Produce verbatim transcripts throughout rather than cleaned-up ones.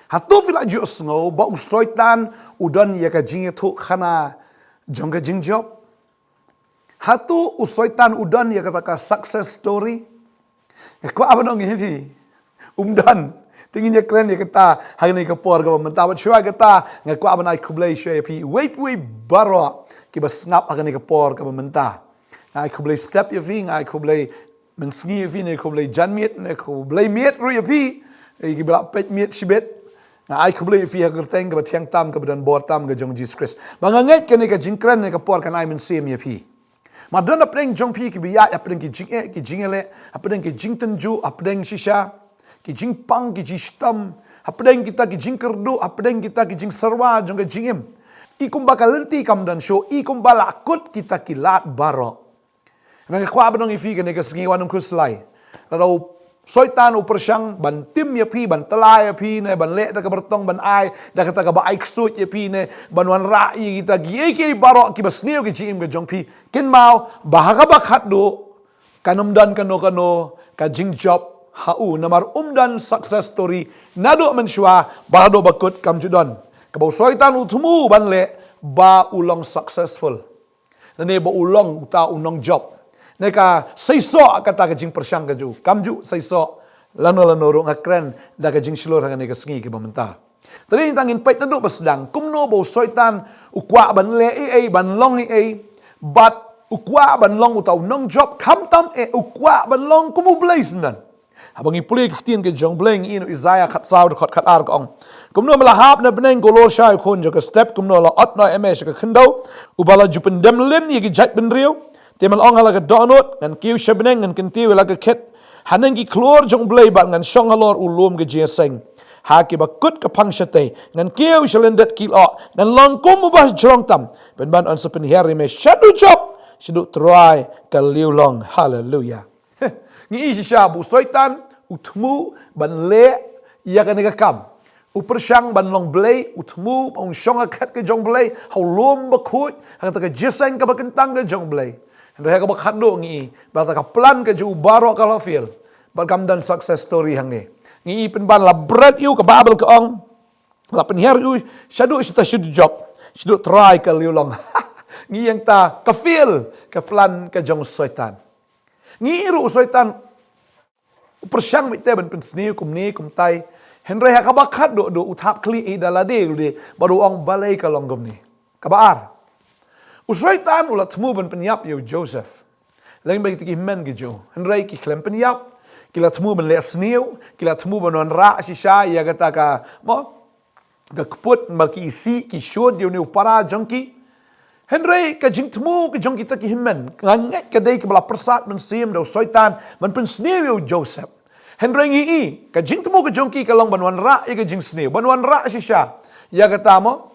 Hato phi la ju sngew ba u Soitan u don ïa ka jingïathuh khana jong ka jingjop? Hato u Soitan u don ïa kata ka success story? Nga kwah ban ong ïa phi, um don. Te ngin ïa kren ïa kata ha kane ka por kaba mynta, bad shuwa kata nga kwah ban ai khublei shuwa ïa phi, wei pa wei baroh kiba sngap ha kane ka por kaba mynta. Nga ai khublei step ïa phi, nga ai khublei mynsngi ïa phi, ne khublei janmiet, ne khublei miet ruh ïa phi, eh, kiba la peit miet shibit. Nga ai khublei ïa phi ha ka kyrteng kaba thiang tam, kaba don bor tam ka jong u Jisu Khrist. Ba nga ngeit kane ka jingkren ne ka por kan ai mynsiem ïa phi. Namar don hapdeng jong phi kiba ïaid hapdeng ki jingeh, ki jingïaleh, hapdeng ki jingtynjuh, hapdeng shisha ki jingpang, ki jingshitom, hapdeng kita ki jingkyrduh, hapdeng kita ki jingsyrwa jong ka jingim. I kumba ka lynti kam don shuh, i kumba la kut kita ki lad baroh. Nga kwah ban ong ïa phi kane ka sngi, wat nym khuslai. Lada u Soitan u pyrshang ban tim ïa phi, ban tla ïa phi, ne ban leh da kaba rtong, ban ai da kata kaba ai ksuid ïa phi, ne ban wanrah ïa kita kiei kiei baroh kiba sniew ka jingim ka jong phi, kynmaw ba ha kaba khatduh kan ym don kano kano ka jingjop ha u, namar um don success story naduh mynshuwa bad haduh ba kut kam ju don kaba u Soitan u thmu ban leh ba u long successful. Lane ba u long uta u nongjop. Ne ka seisoh kata ka jingpyrshang ka jong u, kam ju seisoh lano lano ruh, nga kren da ka jingshlur ha kane ka sngi kaba mynta. Te dei tang ngin peit naduh ba sdang kumno ba u Soitan u kwah ban leh ei ei, ban long ei ei, bad u kwah ban long uta u nongjop, khamtam eh u kwah ban long kum u Blei syndon. Haba ngi pule ka ktien ka jong u Blei, ngi ïohi na u Isaïah khatsaw dkhot khatar ka ong: Kumno ba la hap na bneng, ko lor shai u khun jong ka step, kumno la ot noh ïa me sha ka khyndew, uba la ju pyndem lynti ïa ki jaitbynriew. Te me la ong ha la ka dohnud, ngan kiew sha bneng, ngan kyntiew ïa la ka khet haneng ki khlur jong u Blei, bad ngan shong halor u lum ka jingïaseng. Ha kiba kut ka phang shatei ngan kiew sha lyndet ki lyoh, ngan long kum uba jrong tam. Pynban yn sa pynhiar ïa me shaduh jop, shaduh trai ka liewlong. Haleluya. Ngi ïohi shisha ba u Soitan u thmu ban leh ïa kane ka kam. U pyrshang ban long Blei, u thmu ba un shong ha khet ka jong u Blei, ha u lum bakhuid, ha kata ka jingïaseng kaba kyntang ka jong u Blei. Hynrei ha kaba khatduh ngi ïohi ba kata ka plan ka jong u baroh ka la fail. Bad kam don success story hangne. Ngi ïohi pynban la bret ïa u, ka Baibl ka ong, la pynhiar ïa u shaduh, shaduh, shaduh jop, shaduh trai ka liewlong. Ngi ïohi hangta ka fail ka plan ka jong u Soitan. Ngi ïohi ruh u Soitan u pyrshang beit te ban pynsniew kumne kumtai. Hynrei ha kaba khatduh duh u thap khlieh ïa da lade lade bad u ong balei ka long kumne. Kaba ar, u Soitan u la thmu ban pynïap ïa u Joseph lem bad kita ki hynmen ki jong u. Hynrei ki khlem pynïap, ki la thmu ban leh sniew, ki la thmu ban wanrah shisha ïa kata ka, mo, ka kput, namar ki isih, ki shut ïa une u para jong ki. Hynrei ka jingthmu ka jong kita ki hynmen, nga ngeit ka dei kaba la pyrsad mynsiem da u Soitan ban pynsniew ïa u Joseph. Hynrei ngi ïohi ka jingthmu ka jong ki ka long ban wanrah ïa ka jingsniew, ban wanrah shisha ïa kata, mo,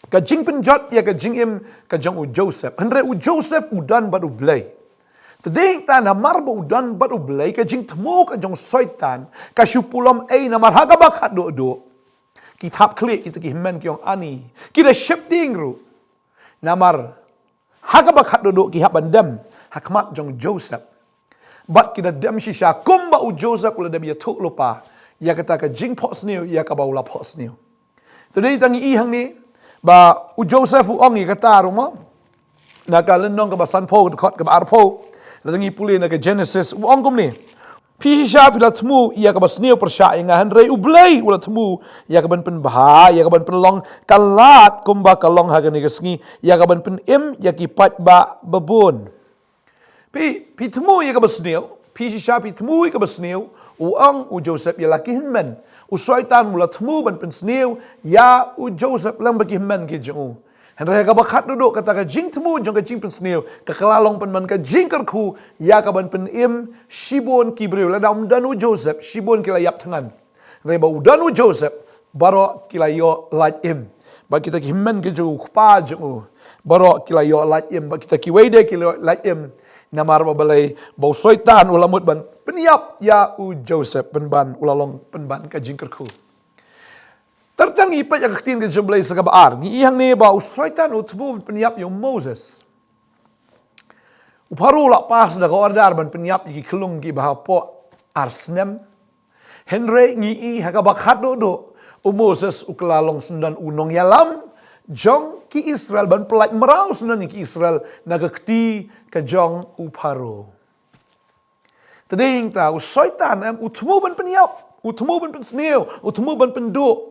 ka jingpynjot ïa ka jingim ka jong u Joseph. Hynrei u Joseph u don bad u Blei. Te dei tang namar ba u don bad u Blei, ka jingthmu ka jong u Soitan ka shu pulom ei, namar ha kaba khatduh duh ki thap khlieh kita ki hynmen, ki ong ani ki da sheptieng ruh. Namar ha kaba khatduh duh ki hap ban dem ha khmat jong u Joseph. Bad ki da dem shisha kumba u Joseph u la dem ïathuh lypa ïa kata ka jingphohsniew ïa kaba u la phohsniew. Te dei tang ngi ïohi hangne ba u Joseph u ong ïa kata ruh, mo, na ka lynnong kaba sanphew, dkhot kaba arphew. Lada ngi pule na ka Genesis, u ong kumne: Phi shisha phi la thmu ïa kaba sniew pyrshah ïa nga, hynrei u Blei u la thmu ïa kaban pynbha, ïa kaban pynlong ka lad kumba ka long ha kane ka sngi, ïa kaban pynim ïa ki paidbah babun. Phi, phi thmu ïa kaba sniew, phi shisha phi thmu ïa kaba sniew, u ong u Joseph ïa la ki hynmen. U Soitan u la thmu ban pynsniew ïa u Joseph lem bad ki hynmen ki jong u. Hynrei ha kaba khatduh duh kata ka jingthmu jong ka jingpynsniew ka, ka la long pynban ka jingkyrkhu ïa kaban pynim shibun ki briew. Lada ym don u Joseph, shibun ki la ïap thngan. Hynrei ba u don u Joseph, baroh ki la ïoh lait im. Bad kita ki hynmen ki jong u, kpa jong u, baroh ki la ïoh lait im. Bad kita kiwei de ki la ïoh lait im. Namar ba balei? Ba u Soitan u la mut ban pynïap ïa u Joseph, pynban u la long pynban ka jingkyrkhu. Tyrteng ngi peit ïa ka ktien ka jong u Blei sa kaba ar, ngi ïohi hangne ba u Soitan u thmu ban pynïap ïa u Moses. U Pharaoh u la pass da ka order ban pynïap ïa ki khyllung kiba hapoh ar snem. Hynrei ngi ïohi ha kaba khatduh duh U Moses u kylla long syndon u nongïalam jong ki Israel ban pyllait mraw syndon ïa ki Israel na ka kti ka jong u Pharaoh. Te dei hangta u Soitan em u thmu ban pynïap, u thmu ban pynsniew, u thmu ban pynduh.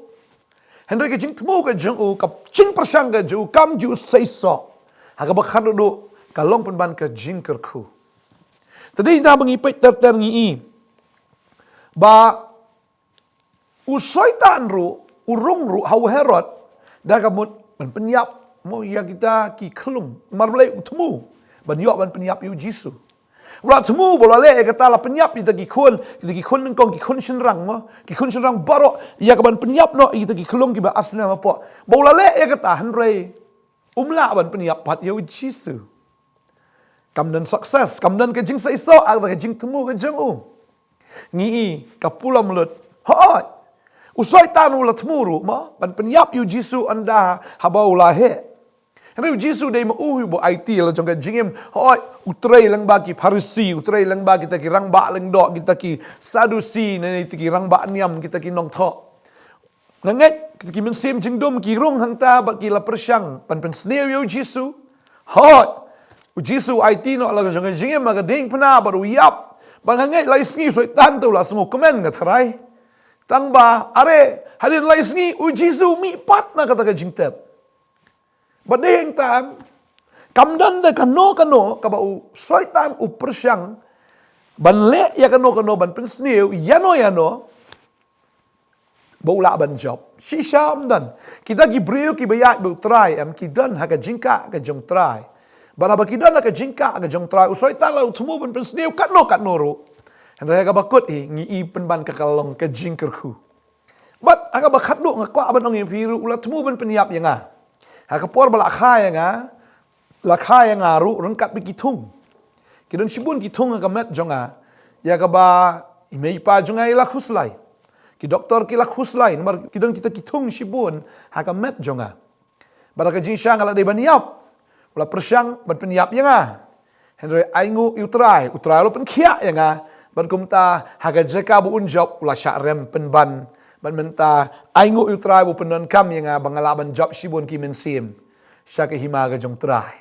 Hynrei ka jingthmu ka jong u, ka jingpyrshang ka jong u kam ju seisoh. Ha kaba khatduh ka long pynban ka jingkyrkhu. Te dei hangta ba ngi peit ter ter ngi i ba u Soitan ruh u rung ruh ha u Herod da ka mut ban pynïap mo ïa kita ki khyllung, namar balei u thmu ban ïoh ban pynïap ïa u Jisu. U la thmu ba u la leh ïa kata, la pynïap ïa kita ki khun, kita ki khun nyngkong, ki khun shynrang mo, ki khun shynrang baroh, ïa ka ban pynïap noh ïa kita ki khyllung kiba ar snem hapoh. Ba u la leh ïa kata hynrei um lah ban pynïap pat ïa u Jisu. Kam don success, kam don ka jingseisoh ha ka jingthmu ka jong u. Ngi i ka pulom lut. Hooid. U Soitan u la thmu ruh mo ban pynïap ïa u Jisu ynda haba u la heh. Hynrei u Jisu dei ma u hi ba u aiti la jong ka jingim. Hooid, u trei lyngba ki Pharisi, u trei lyngba kita ki rangbah lyngdoh, kita ki Sadusi ne kita ki rangbah niam, kita ki nongthoh. Nga ngeit kita ki mynsiem jingdum ki rung hangta bad ki la pyrshang ban pynsniew ïa u Jisu. Hooid, u Jisu u aiti noh la ka jong ka jingim ha ka diengphna bad u ïap. Bad nga ngeit lai sngi u Soitan te u la sngewkmen, nga tharai. Tang ba are hadien lai sngi u Jisu u mih pat na kata ka jingtep. Bad dei hangta kam don da kano kano kaba u Soitan u pyrshang ban leh ïa kano kano, ban pynsniew ïano ïano ba u lah ban jop. Shisha ym don. Kita ki briew kiba ïaid bad u Trai em ki don ha ka jingkah ka jong u Trai. Bad haba ki don ha ka jingkah ka jong u Trai, u Soitan la u thmu ban pynsniew katno katno ruh. Hynrei ha kaba kut hi ngi i pynban ka ka long ka jingkyrkhu. Bad ha kaba khatduh nga kwah ban ong ïa phi ruh u la thmu ban pynïap ïa nga. Ha ka por ba la kha ïa nga, la kha ïa nga ruh ryngkat bad ki thung. Ki don shibun ki thung ha ka met jong nga. Ïa kaba i mei i pa jong nga i la khuslai. Ki doktor ki la khuslai namar ki don kita ki thung shibun ha ka met jong nga. Bad ha ka jingshisha nga la dei ban ïap. U la pyrshang ban pynïap ïa nga. Hynrei ainguh ïa u Trai, u Trai u la pynkhiah ïa nga. Bad kumta ha ka jaka ba un jop u la shah rem pynban. Bad mynta ainguh ïa u Trai ba u pyndonkam ïa nga ba nga lah ban jop shibun ki mynsiem sha ka hima ka jong u Trai.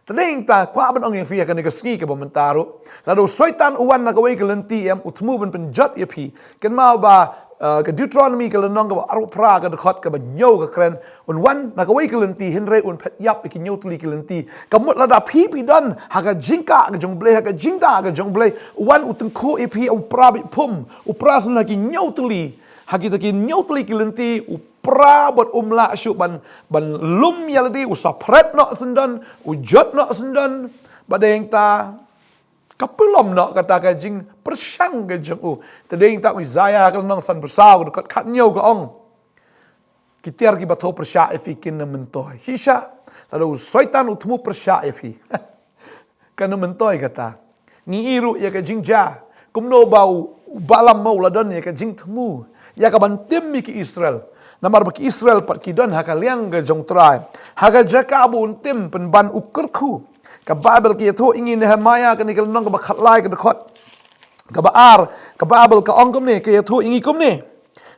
Te dei hangta kwah ban ong ïa phi ha kane ka sngi kaba mynta ruh, lada u Soitan u wan na kawei ka lynti em u thmu ban pynjot ïa phi, kynmaw ba, eh, ka Deuteronomy ka lynnong kaba arphew phra ka dkhot kaba hynñiew ka kren, un wan na kawei ka lynti hynrei un phet ïap ïa ki hynñiew tylli ki lynti. Ka mut lada phi phi don ha ka jingkah ka jong u Blei, ha ka jingkah ka jong u Blei, u wan u tyngkhuh ïa phi, u pra beit phum, u pra shen ha ki hynñiew tylli, ha kita ki hynñiew tylli ki lynti, u pra bad um lah shuh ban, ban lum ïa lade, u sa phret noh syndon, u jot noh syndon. Bad dei hangta ka pynlong noh kata ka jingpyrshang ka jong u. Te dei hangta u Isaiah ka lynnong sanphew saw ka dkhot khathynñiew ka ong, ki tiar kiba thew pyrshah ïa phi kin ym myntoi. Shisha, lada u Soitan u thmu pyrshah ïa phi, kan ym myntoi kata. Ngi i ruh ïa ka jingjia kumno ba u, u Balaam mo u la don ïa ka jingthmu ïa ka ban tim ïa ki Israel. Namar ba ki Israel pat ki don ha ka liang ka jong u Trai, ha ka jaka ba un tim pynban u kyrkhu. Ka Baibl ka ïathuh ïa ngi, Nehemiah kane ka lynnong kaba khatlai ka dkhot kaba ar, ka Baibl ka ong kumne, ka ïathuh ïa ngi kumne: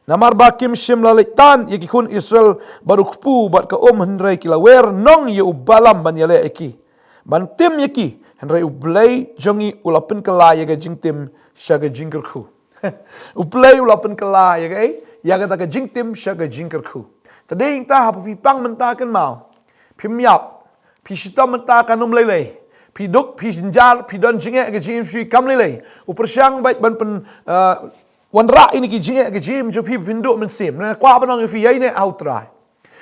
Namar ba kim shym la leit tan ïa ki khun Israel bad u kpu bad ka um, hynrei ki la wer nong ïa u Balaam ban ïaleh ïa ki, ban tim ïa ki, hynrei u Blei jong ngi u la pynkylla ïa ka jingtim sha ka jingkyrkhu. U Blei u la pynkylla ïa ka, ïa kata ka jingtim sha ka jingkyrkhu. Te dei hangta haba phi pang mynta, kynmaw, phim ïap, phi shitom mynta kan ym lei lei. Phi duk, phi jynjar, phi don jingeh ka jingim, phi kam lei lei. U pyrshang beit ban pyn, eh, wanrah ïa kine ki jingeh ka jingim jong phi, phin duh mynsiem. Nga kwah ban ong ïa phi, ïaineh ha u Trai.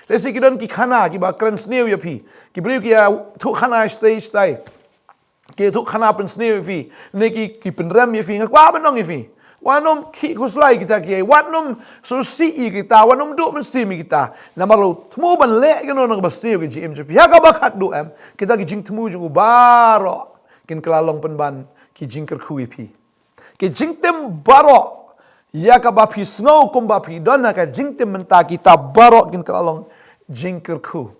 Lehse ki don ki khana kiba kren sniew ïa phi. Ki briew ki ïathuh khana shatei shatei, ki ïathuh khana pynsniew ïa phi, ne ki, ki pynrem ïa phi. Nga kwah ban ong ïa phi, wat nym khih khuslai kita kiei, wat nym sngewsih ïa kita, wat nym duh mynsiem ïa kita. Namar la u thmu ban leh kano kano kaba sniew ha ka jingim jong phi. Ha kaba khatduh em, kita ki jingthmu jong u baroh kin kylla long pynban ki jingkyrkhu ïa phi. Ki jingtim baroh, ïa kaba phi sngew kumba phi don ha ka jingtim mynta, kita baroh kin kylla long jingkyrkhu.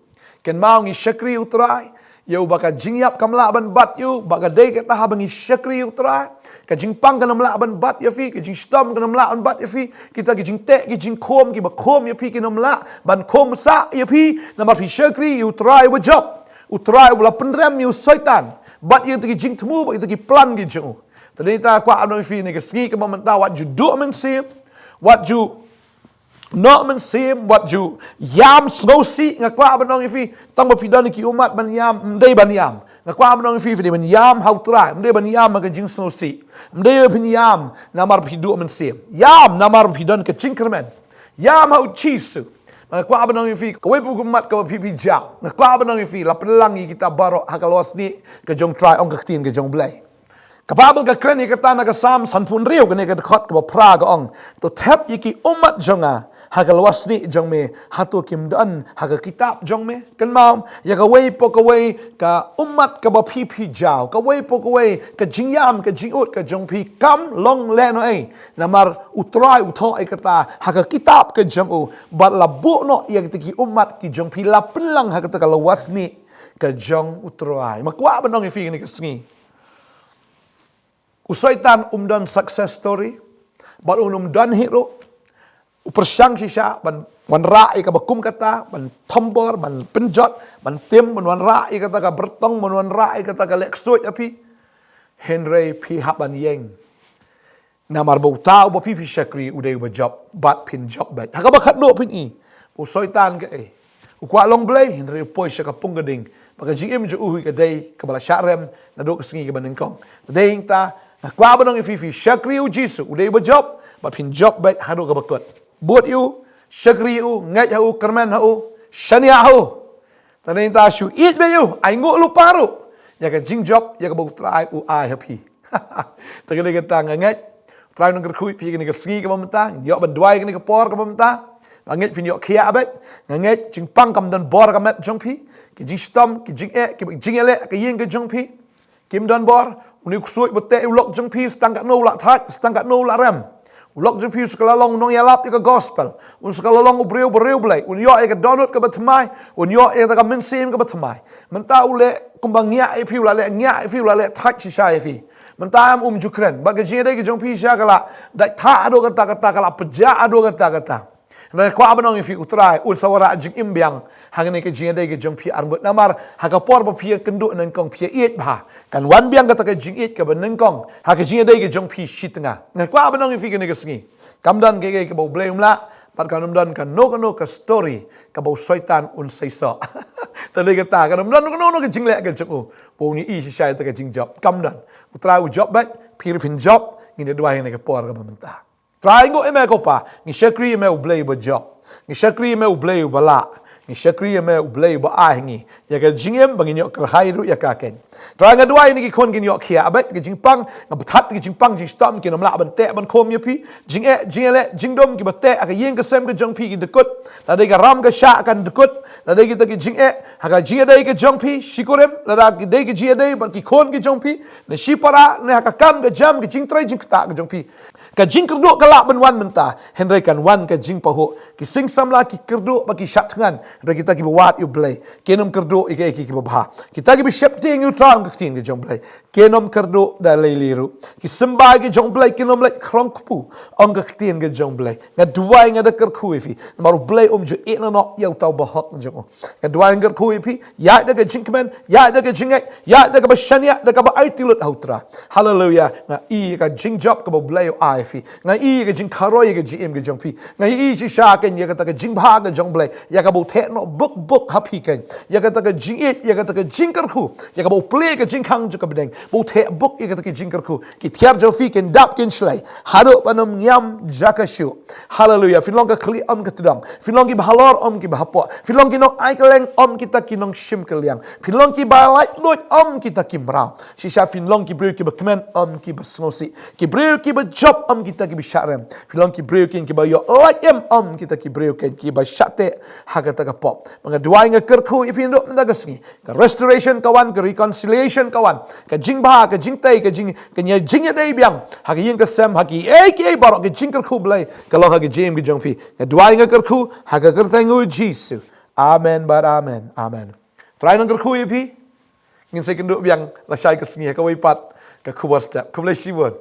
Kynmaw, ngi shakri u Trai, ïa u ba ka jingïap kam lah ban bat ïa u, ba ka dei kata haba ngi shakri ïa u Trai, ka jingpang kan ym lah ban bat ïa phi, ka jingshitom kan ym lah ban bat ïa phi, kita ki jingteh, ki jingkhum, kiba khum ïa phi kin ym lah ban khum sah ïa phi, namar phi shakri ïa u Trai uba jop, u Trai uba la pynrem ïa u Soitan bad ïa kita ki jingthmu bad ïa kita ki plan ki jong u. Te dei ta kwah ban ong ïa phi kane ka sngi kaba mynta, wat ju duh mynsiem, wat ju noh mynsiem, wat ju ïam sngewsih. Nga kwah ban ong ïa phi, tang ba phi don ki ummat ban ïam, ym dei ban ïam. Nga kwah ban ong ïa phi, phi dei ban ïam ha u Trai, ym dei ban ïam ha ka jingsngewsih. Ym dei ban ïam namar phi duh mynsiem. Ïam namar phi don ka jingkyrmen. Ïam ha u Jisu. Nga kwah ban ong ïa phi, kawei pat ka ummat kaba phi phi jaw, nga kwah ban ong ïa phi, la pynlang ïa kita baroh ha ka lwasnieh ka jong u Trai, ong ka ktien ka jong u Blei. Ka Baibl ka kren ïa kata na ka Salm sanphew hynriew, kane ka dkhot kaba phra ka ong, to thep ïa ki ummat jong nga ha ka lwasnieh jong me, hato kim don ha ka kitab jong me? Kynmaw, ïa kawei pa kawei ka ummat kaba phi phi jaw, kawei pa kawei ka jingïam ka jingud ka jong phi kam long lehnohei, namar u Trai u thoh ïa kata ha ka kitab ka jong u, bad la buh noh ïa kita ki ummat ki jong phi, la pynlang ha kata ka lwasnieh ka jong u Trai. Nga kwah ban ong ïa phi kane ka sngi, u Soitan um don success story, bad un um don hi ruh u pyrshang shisha ban wanrah ïa kaba kum kata, ban thombor, ban pynjot, ban tim, ban wanrah ïa kata ka byrtong, ban wanrah ïa kata ka leh ksuid ha phi. Hynrei phi hap ban ïeng, namar ba uta uba phi phi shakri u dei uba jop, bad phin jop beit. Ha kaba khatduh phin i, u Soitan kaei, u kwah long Blei, hynrei u poi sha ka pung ka ding, ba ka jingim jong u hi ka dei kaba la shah rem naduh ka sngi kaba nyngkong. Te dei ta, nga kwah ban ong ïa phi, phi shakri u Jisu u dei uba jop, bad phin jop beit haduh kaba kut. Bud ïa u, shakri ïa u, ngeit ha u, kyrmen ha u, shaniah ha u. Te dei ta, shu ïeit beit ïa u, ai nguh lypa ruh ïa ka jingjop ïa kaba u Trai u ai ha phi. Te kane kata nga ngeit u Trai un nang kyrkhu ïa phi kane ka sngi kaba mynta, ngin ïoh ban duwai kane ka por kaba mynta. Nga ngeit phin ïoh khiah beit, nga ngeit jingpang kam don bor ha ka met jong phi, ki jingshitom, ki jingeh, ki jingïaleh ha ka ïing ka jong phi kim don bor. Une u ksuid ba teh ïa u lok jong phi, sa tang katno u la thait, sa tang katno u la rem. U lok jong phi u sa ka la long u nongïalap ïa ka gospel, un sa ka la long u briew ba riewblei, un ïoh ïa ka dohnud kaba thymmai, un ïoh ïa ka mynsiem kaba thymmai. Mynta u leh kumba ngiah ïa phi, u la leh ngiah ïa phi, u la leh thait shisha ïa phi. Mynta em um ju kren, bad ka jingïadei ka jong phi shisha ka la dait thah haduh katta katta, ka la pjah haduh katta katta. Nga kwah ban ong ïa phi, u Trai un sa wanrah jingim biang ha kane ka jingïadei ka jong phi arngut, namar ha ka por ba phi ïakynduh nyngkong, phi ïaieit bha, kan wan biang kata ka jingïeit kaba nyngkong ha ka jingïadei ka jong phi shi tnga. Nga kwah ban ong ïa phi kane ka sngi, kam don kaei kaei kaba u Blei um lah, bad kan ym don kano kano ka story kaba u Soitan un seisoh. Te dei kata, kan ym don kano kano ka jingleh ka jong u ba un ïohi shisha ïa kata ka jingjop. Kam don. U Trai u jop beit, phi ruh phin jop. Ngin ïa duwai ha kane ka por kaba mynta. Trai, nguh ïa me ko Pa, ngi shakri ïa me u Blei uba jop. Ngi shakri ïa me u Blei uba lah. Ngi shakri ïa me u Blei uba ai ha ngi ïa ka jingim ba ngin ïoh kyrhai ruh ïa ka keiñ. Trai, nga duwai ïa kine ki khun kin ïoh khiah beit ïa ka jingpang, nga pynthat ïa ka jingpang jingshitom, kin ym lah ban teh ban khum ïa phi. Jingeh, jingïaleh, jingdum kiba teh ha ka ïing ka sem ka jong phi ki dkut. Lada dei ka ram ka shah kan dkut. Lada dei kita ki jingeh ha ka jingïadei ka jong phi, shikurim, lada dei ka jingïadei bad ki khun ki jong phi, ne shipara, ne ha ka kam ka jam, ka jingtrei jingktah ka jong phi. Ka jingkyrduh ka lah ban wan mynta, hynrei kan wan ka jingpahuh. Ki sing samla ki kyrduh bad ki shah thngan, hynrei kita kiba wad ïa u Blei kin ym kyrduh ïa kiei kiei kiba bha. Kita kiba sheptieng ïa u Trai, ong ka ktien ka jong u Blei, kin ym kyrduh da lei lei ruh. Ki symbai ki jong u Blei kin ym leit khrong kpu, ong ka ktien ka jong u Blei. Nga duwai, nga da kyrkhu ïa phi, namar u Blei um ju ïehnoh noh ïa uta u bahok jong u. Nga duwai, nga kyrkhu ïa phi, ïaid da ka jingkmen, ïaid da ka jingngeit, ïaid da kaba shaniah, da kaba aiti lut ha u Trai. Haleluia. Nga i ïa ka jingjop kaba u Blei u ai ïa phi. Nga i ïa ka jingkharoi ïa ka jingim ka jong phi. Nga i shisha keiñ ïa kata ka jingbha ka jong u Blei, ïa kaba u theh noh buk buk ha phi keiñ, ïa kata ka jingïeit, ïa kata ka jingkyrkhu, ïa kaba u plie ka jingkhang jong ka bneng, ba u theh buk ïa kata ka jingkyrkhu. Ki tiar jong phi kin dap kin shlei haduh ban ym ngiam jaka shuh. Haleluia. Phin long ka khlieh, ym ka tdong. Phin long kiba halor, ym kiba hapoh. Phin long ki nongai kylleng, ym kita ki nongshim kylliang. Phin long kiba laitluid, ym kita ki mraw. Shisha phin long ki briew kiba kmen, ym kiba sngewsih. Ki briew kiba jop, ym kita kiba shah rem. Phin long ki briew keiñ kiba ïoh lait im, ym kita ki briew keiñ kiba shah teh ha kata ka pop. Nga duwai, nga kyrkhu ïa phi naduh mynta ka sngi. Ka restoration ka wan, ka reconciliation ka wan, ka jingbha, ka jingtei, ka jing, ka ïa jingïadei biang ha ka ïing ka sem, ha kiei kiei baroh, ka jingkyrkhu Blei ka long ha ka jingim ka jong phi. Nga duwai, nga kyrkhu ha ka kyrteng u Jisu. Amen bad amen. Amen. Trai nang kyrkhu ïa phi. Ngin sa ïakynduh biang lashai ka sngi ha kawei pat ka khubor step. Khublei shibun.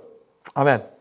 Amen.